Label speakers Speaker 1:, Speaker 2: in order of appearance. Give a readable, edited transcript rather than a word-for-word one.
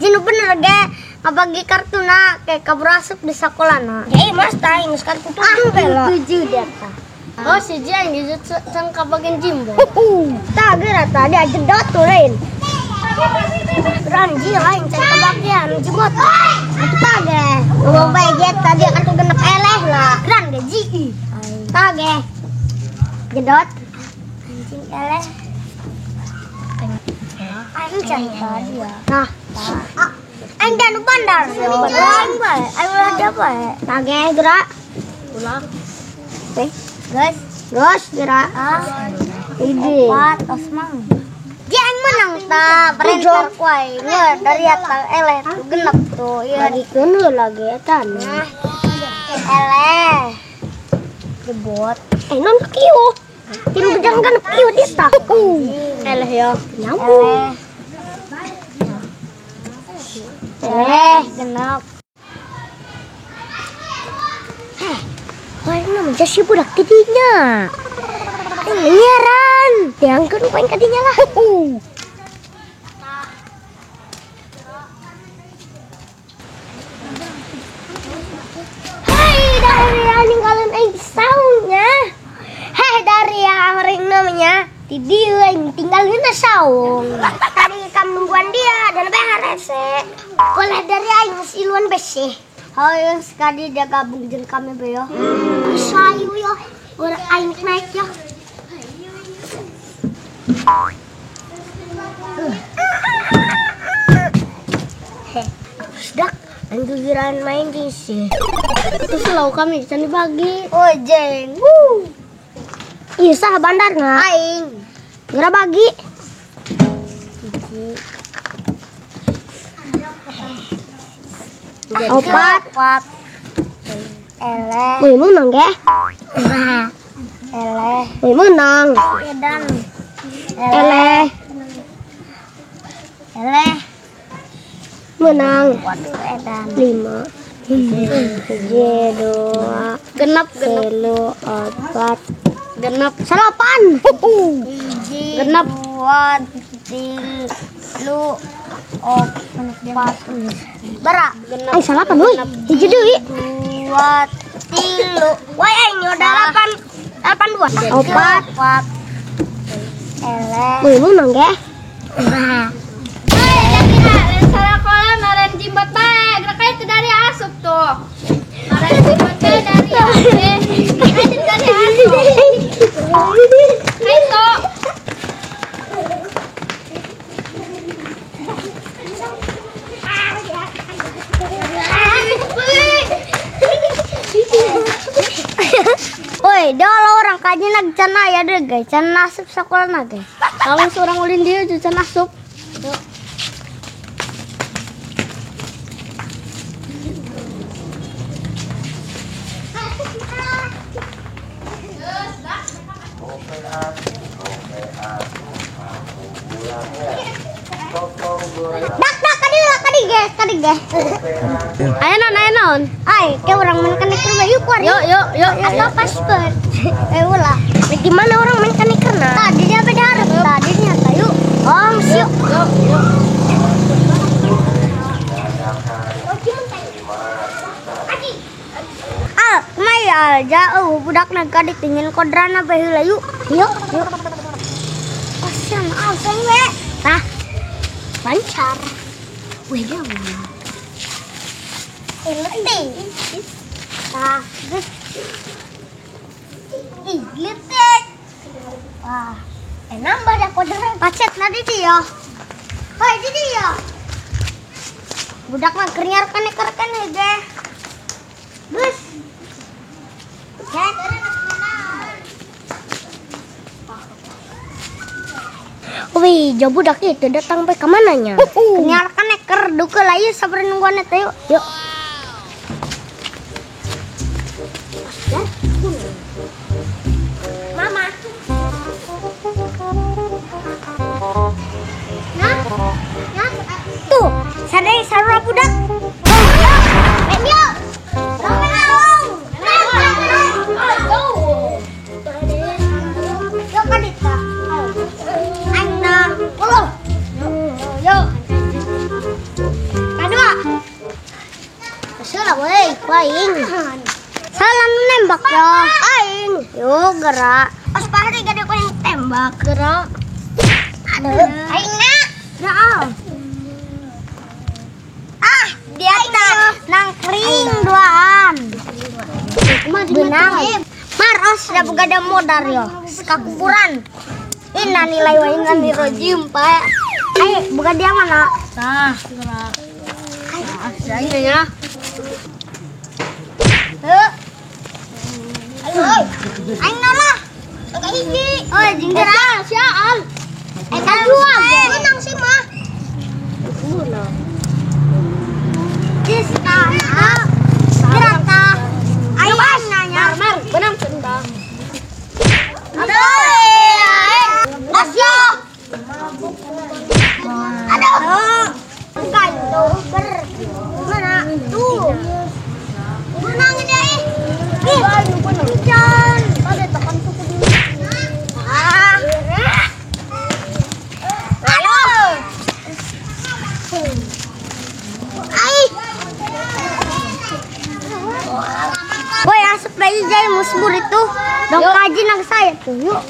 Speaker 1: Jinu bener ge ngabagi kartuna kayak kabur asup di sekolah na.
Speaker 2: Jadi mas tahu geus kartu 7 bela.
Speaker 1: 7 dia tah. Oh si Ji aing can kabagian jimbo. Tah geura tah dia jedot tuh lain. Ranji lain can kabagian jimbo. Atuh tah ge. Ngomong bae ge tadi kartu genep eleh lah. Ran ge ji. Tah ge. Jedot. Anjing eleh. Aing can tadi ya. Nah. Aing dan bandar. Aing bae. Aing ulah dia bae. Tah ge gerak. Ulah. Teh. Guys, guys gerak. Ide. 4 osmang. Dia aing menang ta, perintah ku aing. Dari atas eleh tuh genep tuh. Iya dikeun lagi eta. Nah. Eleh. Jebot. Non kieu. Tilu gejang genep kieu dia tah. Eleh yo. Nyambung. Eleh genep. Heh. Wah, ini namanya si budak tidinya. Nyiaran. Diangkeun paling kadinya lah. Hai, dari ninggalin aing saungnya. Hei, dari orang namanya Tidi aing tinggalin saung. Tadi kamu nungguan dia dan beharese. Boleh dari aing siluan besi. Hoyong sekali dia gabung jeung kami be yo. Sayu yo, urang aing naik yo. Heh, sudah aing gigiran main di sih. Terus lau kami can dibagi. Oh jeng. Wuh. Ih sah bandarna. Aing. Geura bagi. Hiji. 4. Eleh. Wih menang ge. Eleh. Wih menang. Edan. Eleh. Eleh. Menang. Waduh edan. 5. 1, 2, genep, 3, 4, genep, 8. 1, genep, 2, 3, 4. Bara, genep. Aing 8 euy. Hiji deui. 2, 3. Woi aing udah 8. 8 2. 4. Eleh. Woi menang ge.
Speaker 3: Hei, lagi sakola maren jimbat bae. Gerak itu dari asup tuh. Maren jimbat bae dari itu dari asup. Hai tuh.
Speaker 1: Woi, dia orang kaji nag can aya deh guys, can nasib sekolah na guys. Kalau seorang ulin dia can asup. Dak dak kadi guys, kadi guys. Ayo non, ayo non. Ay, kayak orang main keneker yuk keluar. Yuk, yuk, yuk. Atau paspor. Ulah. Gimana orang main keneker nah? Tadi dia beda harap. Tadi nyata yuk. Oh, yuk. Yuk, yuk. Al, maya jauh budak naga ditingin kodrana baheula yuk. Yuk, yuk. Osan, osan we. Tah. Lancar. Wih, dia. Letih. Tah, geus. Ih, letih. Wah, nambah dah kodran. Pacet na di dia. Hoi, di dia. Budak mah keur nyarekan kan ge. Geus. Wih, jauh budak itu datang bae ka mananya? Nyarakan eker duka lah yuk sabar nungguan eta yuk. Yuk. Mama. Nah, nah, tuh, sadai sarua budak. Yuk. Yuk, Kadita. Yuk. Yuk. Kadua. Salah weh, aing. Salah nembak yo. Aing. Yo gerak. Pas pahari gak ada yang tembak gerak. Aduh, aing na. Gerak. Ah, dia tak nangkring duaan. Benang. Maros dah buka modar yo. Sekakuburan. Inna nilai wa inna nirojim pak. Ayo, buka dia mana?
Speaker 2: Tah, gerak. Ah, ya.
Speaker 1: Heuh. Ayo, aing nalah. Hiji. Oh, jeung gerak sial. Eh, kadua. Menang sih mah. Jis tah. Gerak tah. Ayo nanya.
Speaker 2: Mar, benang sendang.
Speaker 1: Aduh. Asyo. Aduh. Kayu ber. Mana? Tuh. Menang dia eh. Ih, hujan. Pada tekan suku dulu. Ah. Aduh. Ai. Boy, asup lagi jay musbur itu. Dong kaji nang saya tuh. Yuk.